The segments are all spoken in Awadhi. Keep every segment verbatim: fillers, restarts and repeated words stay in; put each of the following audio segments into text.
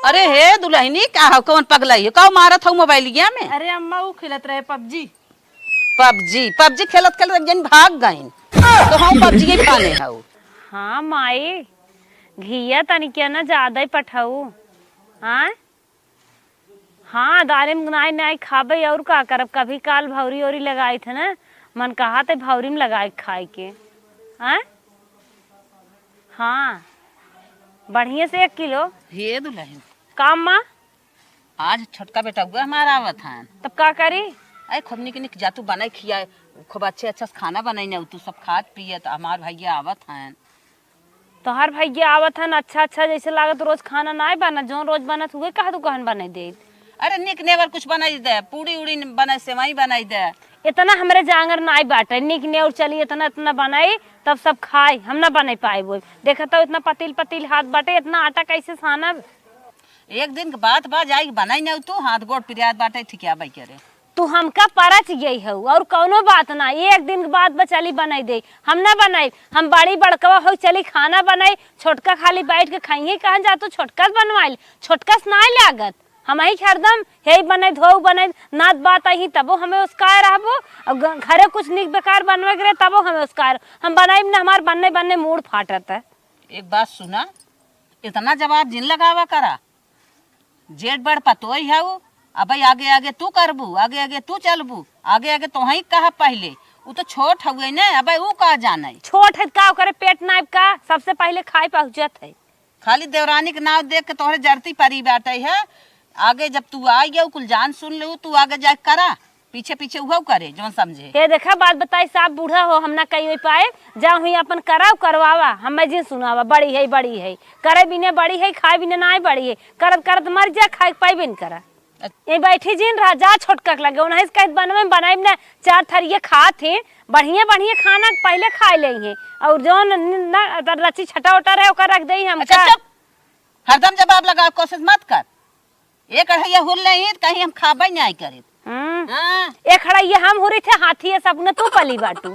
अरे हे दुलहिनी, का हो, कौन पगलाई हो? का मारत हो मोबाइलिया में? अरे अम्मा, ऊ खेलत रहे पबजी। पबजी, पबजी खेलत खेलत एक जन भाग गइन, तो हम पबजी ही पाने हऊ। हाँ माई, घिया तनिकिया ना ज्यादा ही पठाऊ। हाँ, हाँ, दालिम नाई नाई खाबे और का करब? कभी काल भौरी ओरी लगाई थे ना, मन कहा थे भौरी में लगाई खाए के। हाँ, हाँ, बढ़िया से एक किलो। हे दुलहिन, काम माँ। आज छोटका बेटउआ हमार आवत हन। तब का करी? अरे खूब निक निक जातू बनाई खिया, खूब अच्छे अच्छा से खाना बनाई ना, तू सब खात पियत, हमार भैया आवत हन। तोहार भैया आवत हन, अच्छा अच्छा जैसे लागत रोज खाना नाय बना, जौन रोज बनत हुए कहा तू कहन बनाई दे। अरे निक नेवर कुछ बनाई दे, पूड़ी उड़ी बनाई, सेवई बनाई दे। इतना हमरे जांगर नाय बाटे, निक नेवर चली इतना इतना बनाई, तब सब खाई, हम ना बनाई पाए वो। देखत हो इतना पतील पतील हाथ बाटे, इतना आटा कैसे सानब? एक दिन के बात बा, जाई के बनाई ना तू, हाथ गोड़ पिरात बाटे, ठिकिया बाई करे। तू हमका परच गई हऊ और कौनो बात ना, एक दिन के बाद बा चली बनाई दे, हम ना बनाई। हम बड़ी बड़कवा हो चली खाना बनाई, छोटका खाली बैठ के खाइए, कहाँ जा तू छोटका से बनवाइल, छोटका से नाय लागत। हम ही हरदम हे बनाई धो बनाई, नात बात आई तबो हमें उसकाए रहबो, और घ-, घरे कुछ निक बेकार बनवे के रहे तबो हमें उसकाए रह-, हम बनाई ना, हमार बनने बनने मूड फाटत है। एक बात सुना, इतना जवाब जिन लगावा करा, जेठ बड़ पतोई हऊ, अबे आगे आगे तू करबू, आगे आगे तू चलबू, आगे आगे तोहई कहा पहिले, उ तो छोट हउए ने, अबे उ का जाने। छोट है का, ओकरे पेट नाइब का, सबसे पहिले खाए पहुँचत है। खाली देवरानी के नाव देख के तोहरे जरती परी बाटे है, आगे जब तू आई गऊ कुल जान सुन लेऊ, तू आगे जाए करा। पीछे पीछे उहउ करे, जौन समझे। हे देखा, बात बताई, साफ बूढ़ा हो, हम ना कही पाए, जा हुई अपन कराओ, करवावा, हमें जिन सुनावा, बड़ी है, बड़ी है, करे बिने बड़ी है, खाए बिने नाय बड़ी है, करत करत मर जा, खाए के पाइबे न करा। अच्छा। ये बैठी जिन रहा, जा छोटका के लगे, उन्हें से कहत बनवे में बनाई ना, चार थरिये खात हैं, बढ़िया बढ़िया खाना पहले खाए ले हैं, और जौन न, न, रची छटा उटा रहे, ओकर रख दे हम अच्छा, का। चुप, हरदम जवाब लगावे कोशिश मत कर। एक अढ़ैया हुर लेही त कहीं हम खाबे नाहीं करित। हम्म। हाँ। एक अढ़ैया हम हुरी थे, हाथी है सब ने तू पली बाटू।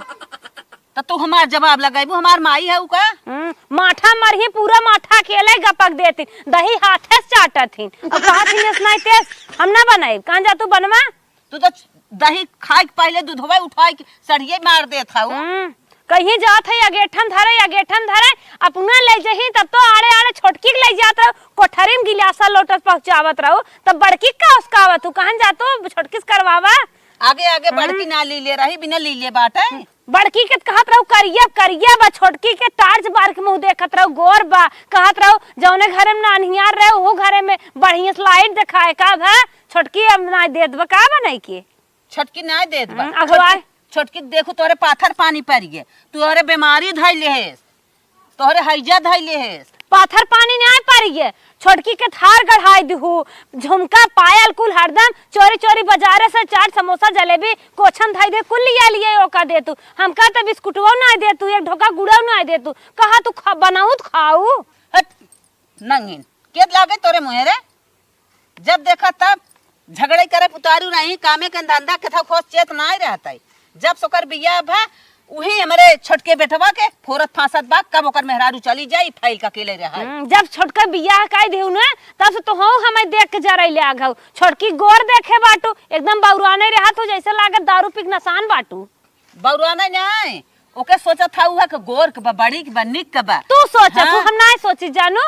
त तू हमार जवाब लगइबू, हमार माई है उ का? हम्म। माठा मरही, पूरा माठा अकेले गपक देती, दही हाथे से चाटत ही। अब कहा थी ने सुनाई तेज, हम ना बनाई, कहाँ जा तू बनवा? तू तो दही खाए के पहले दूधवा उठाए के सड़िए मार देत हऊ। हम्म, कहीं जात है अगेठन धरे, अगेठन धरे, अपना ले जही तब तो आड़े आड़े छोटकी के ले जात रहो, कोठरी में गिलासा लोटत पहुँचावत रहो, तब बड़की का उसकावत हूँ, कहन जात हो छोटकी से करवावा। आगे आगे हम्म। बड़की ना लीले रही, बिना लीले बाटे। बड़की के त कहत रहो करिया, करिया बा, छोटकी के टार्च बार के मुँह देखत रहो, गोर बा, कहत रहो जौने घरे में ना अन्हियार रहे, वो घरे में बढ़िया से लाइट देखाए का भा, छोटकी अब ना देत बा का बनाई के। छोटकी नाय देत बा। हम्म, अगुआ। छोटकी, छोटकी देखू तोहरे पाथर पानी परि गे, तोहरे बीमारी धइ लेहेस, तोहरे हैजा धइ लेहेस। पाथर पानी नाय परि गे, छोटकी के थार गढ़ाई दिहू, झुमका पायल कुल हरदम चोरी चोरी बाजारे से चाट समोसा जलेबी कोछन धइ दे कुल लिया लिया ओका दे तू, हमका त बिस्कुटवो नाय दे तू, एक ढोका गुड़ो नाय दे तू, कहा तू खा, बनाऊ त खाऊ। हट, नंगिन, के लागे तोरे मुँहे रे? जब देखा तब झगड़े करे पुतारू रही, कामे के धंधा के था खोज चेत नाय रहत है। जब सोकर बियाह भा, उही हमरे छोटके बेटवा के फोरत फांसत बा, कब ओकर मेहरारू चली जाई, फाइल का अकेले रहा। हम्म, जब छोटका बियाह काई देहु ने, तब से तो हऊ हमें देख के जरैले आ घऊ। छोटकी गोर देखे बाटू, एकदम बौराने रहत हो, जैसे लागत दारू पी के नसान बाटू। बौराने नाय, ओके सोचत हऊ है कि गोर के बा, बड़ी के बा, निक के बा। तू सोचत हऊ, हाँ। हम नाय सोची जानू।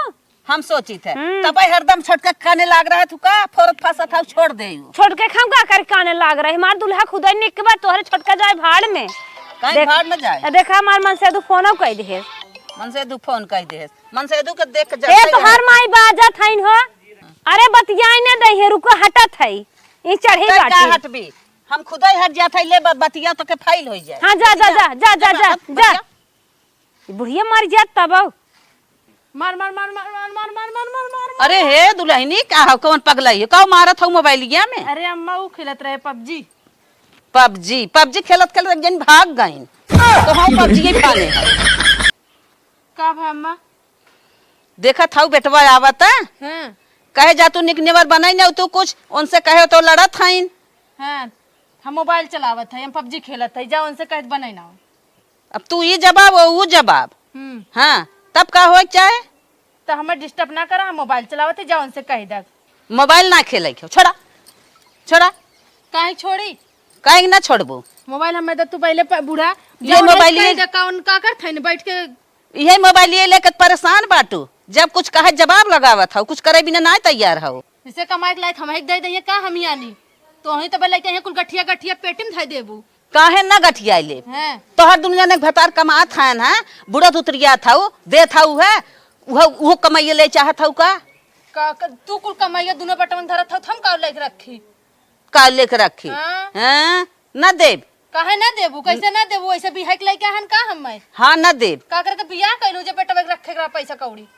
हम सोचित है। हम्म। तबे हरदम छोटका काने लाग रहा थू का, फोरत फासत हऊ, छोड़ दे यू। छोटके के हम का करे काने लाग रहे? हमार दुल्हा खुदे निक बा, तोहरे छोटका जाए भाड़ में। काहे देख, भाड़ में जाए? देखा हमार मनसेदू फोनो कई देहे। मनसेदू फोन कई देहे। मनसेदू के देख के ए, जरते तोहार है। माई बाजत हईन हो। अरे बतियाई ने दे है, रुको हटत है। ई चढ़े काहे बाटी। का हटबी? हम खुदे हट जात है, ले ब-, बतिया तो के फाइल होई जाए। हाँ, जा, जा, बतिया। जा, जा, जा, जा, जा, जा। बतिया। ई बुढ़िया मर जात तब। मार, मार, मार। अरे हे दुलहिनी, का हो, कौन पगलाई हो? का मारत हो मोबाइलिया में? अरे अम्मा, ऊ खेलत रहे पबजी। पबजी, पबजी खेलत खेलत एक जन भाग गइन। तो हम पबजी ही पाने हैं। का भा अम्मा? देखत हऊ बेटवा आवत है। हाँ। कहे जा तू निक नेवर बनाई ना तू कुछ, उनसे कहे तो लड़त हईन। हाँ, हम मोबाइल चलावत है, हम पबजी खेलत है, जा उनसे कहे बनाई ना। अब तू ई जवाब, वो ऊ जवाब। हम्म। हाँ, तब का होए के चाहे? तो हमें डिस्टर्ब ना करा, हम मोबाइल चलावत ही, जाओ उनसे कह दे। मोबाइल ना खेले के, छोड़ा, छोड़ा। काहे छोड़ी? काहे ना छोड़बू? मोबाइल हमें दे तू पहले प-, बूढ़ा, ये जाओ उनसे मोबाइल कह ये दे, का उनका कर थैन बैठ के। यही मोबाइल ये लेके परेशान बाटू, जब कुछ कहे जवाब लगावत हौ, कुछ करे बिना ना तैयार हौ। जैसे कमाए के लायक हम ही दे दइए का हम यानी? तो ही तो बोले कि कुल गठिया गठिया पेटी में धर देबू। काहे ना गठियाई ले? हैं। तोहर दुनिया ने भतार कमात है ना, बुढ़त उतरिया था, देत हौ है, उहो, उहो कमाइए ले चाहत हौ का? का, का, तू कुल कमाइए दुनो बटवन धरत हौ, हम का लेके रखी? का लेके रखी? हाँ। हैं? ना देब। काहे ना देबू? कैसे ना देबू? ऐसे बिहाई के लइके हन का हम मैं? हाँ, ना देब। का करे के बियाह कैलू जे बेटवा के रखे के रहा पैसा कौड़ी?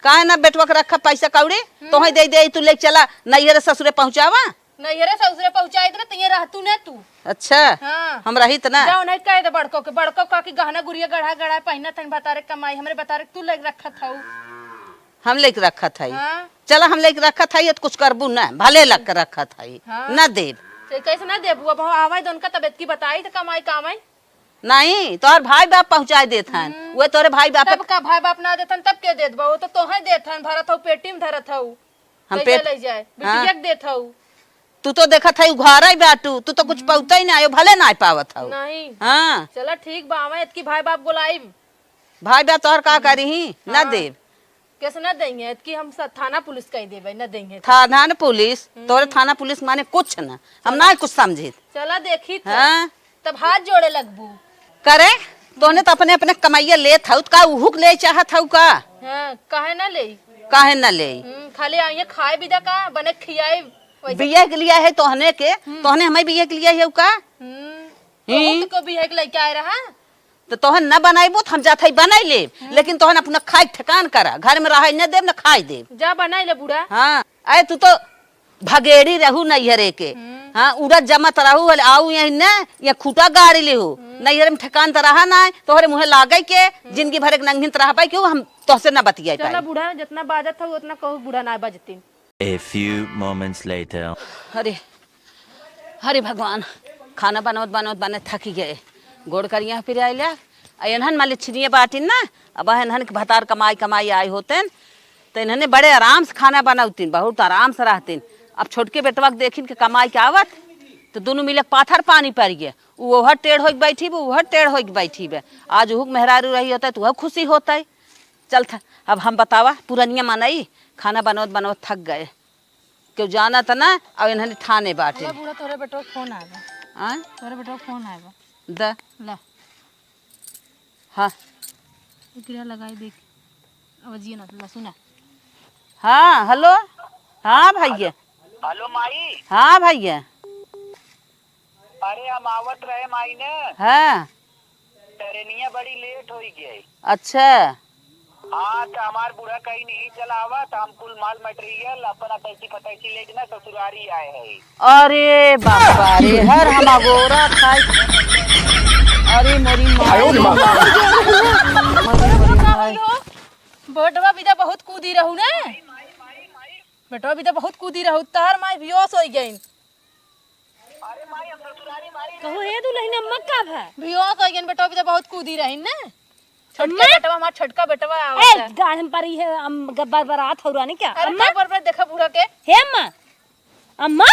काहे ना बेटवा के रखा पैसा कौड़ी? हम्म। तोहे दे दे, तू ले चला नैहरे ससुरे पहुँचावा। नैहरे ससुरे पहुँचाई दे ना, तो ये रहतू ना तू। अच्छा। हाँ। हम रहित ना। जाओ नहीं कह दे बड़को के, बड़को का की गहना गुरिया गढ़ा गढ़ा पहिना थन बतारे कमाई, हमरे बतारे तू ले रखत हऊ। हम लेके रखत हई। हाँ। चला हम लेके रखत हई, तो कुछ करबू ना, भले लग के रखत हई। हाँ। ना देब। तो कैसे ना देबू? अब हम आवे दो उनका तबियत की बताई तो कमाई कामाई। नहीं, तोहर भाई बाप पहुँचाए देत हन। हम्म। वो तोरे भाई बाप तब का भाई बाप ना देत हन, तब के देत बा? वो तो तोहे देत हन, भरत हऊ, पेटी में धरत हऊ। हम ले पेट जाए, ले जाए। हाँ। बिटिया के देत हऊ। तू तो देखत हई उघारा ही बाटू, तू तो कुछ हम्म। पौते ही ना आयो, भले ना पावत हऊ। नहीं। हाँ। चला ठीक बा, आवे इतकी भाई बाप बोलाई। भाई बाप तोहर का हम्म। करी ही? ना हाँ। देब। कैसे ना देंगे? इतकी हम स-, थाना पुलिस कह देबे, ना देंगे तो। थाना न पुलिस? हम्म। तोरे थाना पुलिस माने कुछ ना। हम चला। ना कुछ समझे। चला देखी तो। हाँ। तब हाथ जोड़े लगबू। करे, तोहने तो अपने, अपने कमाइया लेत हऊ, का उहुक ले चाहत हऊ का? हाँ, काहे ना लेई? काहे ना लेई? हम्म, खाली आइए खाए भी दा का, बने खियाए वैसे। बिया के लिया है तोहने के, हम्म। तोहने हमें बिया के लिया है का? हम्म, हम्म। तो को बिया के लेके आए रहा? तो तोहन न बनाइबू तो हम जात हई बनाई लेब, हम्म। लेकिन तोहन अपना खाए ठेकान करा, घर में रहे न देब न खाए देब। जा बनाई ले बूढ़ा। हाँ, अरे तू तो भगेड़ी रहू नैहरे के। हम्म। हाँ, उड़द जमत रहू, हल आऊ यहीं न, या खूटा गाड़ी लेहू। हम्म। नैहरे में ठेकान त रहा ना, तोहरे मुँहे लागे के, हम्म। जिंदगी भर एक नंगिन त रह पाई, क्यों हम तोहसे ना बतियाई चला पाई। बूढ़ा, जितना बाजत हऊ, उतना कहू बूढ़ा ना बाजती। A few moments later. अरे, अरे भगवान, खाना बनवत, बनवत, बनवत थकी गए। गोड़ करिया फिर आइला। आ एनहन माले छिनिए बाटिन ना, अब एनहन के भतार कमाई, कमाई आए होतेन, तो इन्हने बड़े आराम से खाना बनौतीन, बहुत आराम से रहतीन। अब छोटके बेटवा के देखिन के कमाई के आवत, तो दुनू मिले के पाथर पानी पड़ गए। उ ओहर टेढ़ होइके बैठी बे, ओहर टेढ़ होइके बैठी बे। आज उहुक मेहरारू रही होता, तो वह खुशी होता। चल था, अब हम बतावा, पुरनिया मनई, खाना बनवत, बनवत थक गए। केहू जानत ना, अब इन्हने ठाने बाटे। अरे बूढ़ा, तोरे बेटवा के फोन आए बा। आय? तोरे बेटवा के फोन आए बा। द। ला। हाँ। एकरा लगाई देख। अब जिए ना, ला सुना। हाँ, हेलो। हाँ भैया। हेलो माई। हाँ भैया। अरे हम आवत रहे माई ने। हाँ। ट्रेनिया बड़ी लेट होई गई। अच्छा। हाँ, तो हमार बूढ़ा कहीं नहीं चला आवा, तो हम कुल माल मटेरियल अपना तैसी पतैसी लेके ना ससुरारी आए हैं। अरे बाबा रे, हर हम अगोरा खाई। अरे मोरी माई। आयो रे बाबा। मोरी, मोरी माई। बेटवा बिदा बहुत कूदी रहू ने। बेटवा बिदा बहुत कूदी रहू, तार माई बेहोश होई गईन। कहू, "हे दुल्हन, अम्मा का भा?" बेहोश होई गईन, बेटवा बिदा बहुत कूदी रहीन ने। छोटका अम्मा? बेटवा, हमार छोटका बेटवा आवत ए, है। गाढ़ में परी है, अम, गब्बर बरात हो रहा नहीं क्या? अरे, अम्मा? गब्बर पर देखा बूढ़ा के। हे अम्मा, अम्मा?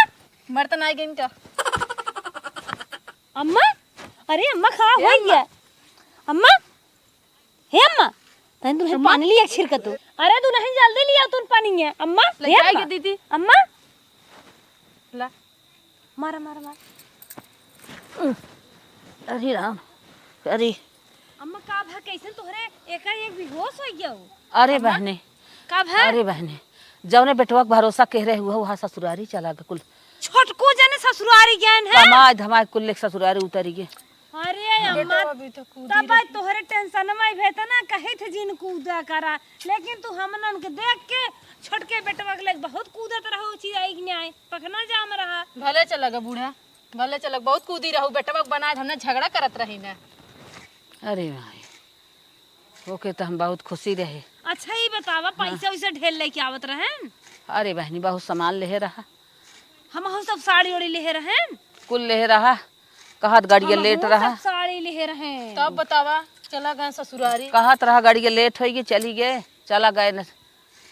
मर त ना गईन का? अम्मा? अरे अम्मा, का हे होई अम्मा। गया? अम्मा? हे अम्मा, तनी दुल्हन अम्मा? पानी लिया छिड़क तू। अरे दुल्हन, जल्दी लिया तू पानी है। अम्मा, ले हे जाएगी अम्मा। दीदी। अम्मा? ला। मारा, मारा, मारा। अरे राम, अरे। अम्मा, का भा, कैसन तोहरे एकाएक बेहोश हो गया हो? अरे अम्मा? बहने, का भा? अरे बहने, जौने बेटवा के भरोसा कह रहे हुआ, वहाँ ससुरारी चला गए कुल। छोटको जने ससुरारी गए हैं? कमाए धमाए कुल लेके ससुरारी उतरी गए। अरे अम्मा, बेटवा भी तो कूदी तब रही। तोहरे टेंशन में भेता ना, कहे थे जिन कूदा करा, लेकिन तू हमनन के देख के छोटके बेटवा के लग बहुत कूदत रहो, चिड़ाई के न्याय पखना जाम रहा। भले चला गा बूढ़ा, भले चला, बहुत कूदी रहू, बेटवा के बनाए हमने झगड़ा करत रही ना। अरे भाई, ओके तो हम बहुत खुशी रहे। अच्छा, ये बतावा, हाँ। पैसा वैसा ढेर लेके आवत रहन? अरे बहनी, बहुत सामान लेहे रहा। हमहू सब साड़ी ओड़ी लेहे रहन। कुल लेहे रहा, कहत गाड़िया हमहू लेट रहा। सब साड़ी लेहे रहन। तब बतावा, चला गए ससुरारी। कहत रहा गाड़िया लेट होई गई, चली गए, चला गए न।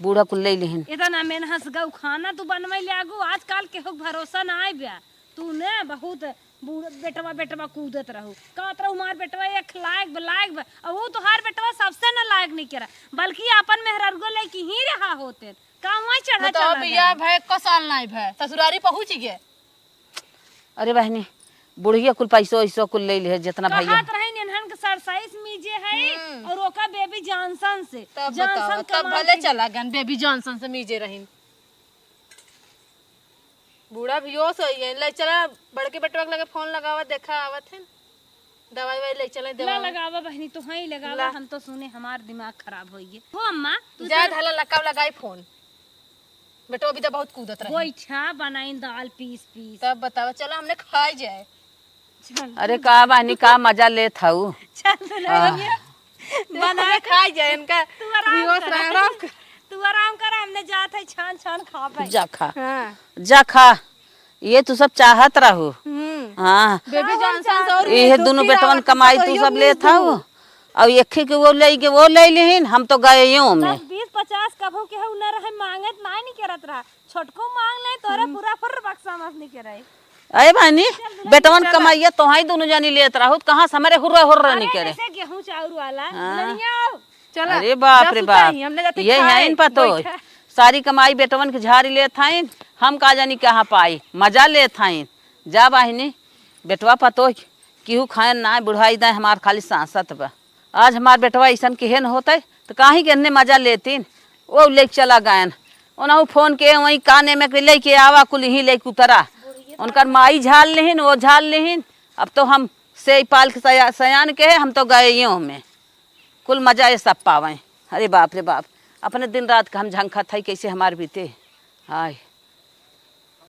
बूढ़ा कुल ले लिहिन। इतना मेनहस गौ खाना तू बनवै लागू, आजकल केहू के भरोसा ना आइ ब्या। तू ने बहुत बूढ़ बेटवा, बेटवा कूदत रहू, कहत रहू हमार बेटवा एक लायक बा, लायक बा। और वो तोहार बेटवा सबसे न लायक नहीं केरा, बल्कि अपन मेहररुआ लेके ही रहा होते। कहवाँ चढ़ा बताओ चला भैया, गया। भय एको साल नहीं भय, ससुरारी पहुँच गए। अरे बहनी, बुढ़िया कुल पैसो ऐसो कुल ले लिहे, जितना भैया। कहत रही इन्हन के सरसाइस मीजे है हम्म। और ओका बेबी जॉनसन से। तब जॉनसन बताओ, तब कमाल भले के चला गन, बेबी जॉनसन से मीजे रहिन। बूढ़ा भी होश होई है, ले चला बड़के बेटवा के लगे फोन लगावा, देखा आवत है, दवाई वाई ले चले ला देवा। लगावा बहनी, तो ही लगावा, ला। हम तो सुने हमार दिमाग खराब होई है। हो अम्मा, तू जा चल। धला लकाव लगाई फोन। बेटवा भी तो बहुत कूदत रहे। गोईठा बनाइन दाल पीस पीस। तब बतावा, चला हमने खाई जाए। चल। अरे का बहनी, का मजा लेत हऊ? चल तू आह। लड़किया। तू बना हमने के खाई जाए इनका। तू आराम दिवस कर। राम राम कर। तू आराम कर, हमने जात है छान छान खाबे। जा खा। हाँ। जा खा। ये तू सब चाहत रहू। हम्म। हाँ। बेबी जॉनसन से और ये दुनू बेटवन कमाई तू सब लेत हऊ। और एक ही के वो ले के वो ले लिहिन, हम तो गए यूं में। दस, बीस, पचास कभू केहू न रहे, मांगत नाई नहीं करत रहा। छोटको मांग ले, तोरे हम्म। पूरा फुर्र बक्सा मस नहीं करे। अरे बहनी, चल दुल्हन, बेटवन चल। कमाइया तोहाई दुनू जानी लेत रहू, कहाँ से हमरे हुर्रा हुर्रा अरे नहीं करे। जैसे गेहूं चाउर वाला, हाँ। दुल्हनिया आओ। चला, अरे बाप जा रे सुता बाप, ही, हमने जाते ये खाए, हैं पतोह। बैठा। सारी कमाई बेटवन के झारी लेत हईन, हम का जानी कहाँ पाई, मजा लेत हईन। जा बहिनी, बेटवा पतोह केहू खाएन ना, बुढ़ाई दाएं हमार खाली सांसत बा। आज हमार बेटवा अइसन केहन होतै, त काहे के एन्ने मजा लेतीन। ओ लेके चला गएन, ओनहु फोन के वहीं काने में के लेके आवा, कुल यहीं लेके उतरा। उनकर माई झाल लिहिन, वो झाल लिहिन। अब तो हम सेई पाल के सया-, सयान के है, हम तो गए यूं में। कुल मजा ये सब पावें। अरे बाप रे बाप, अपने दिन रात का हम झंखत है, कैसे हमार बीते। हाय।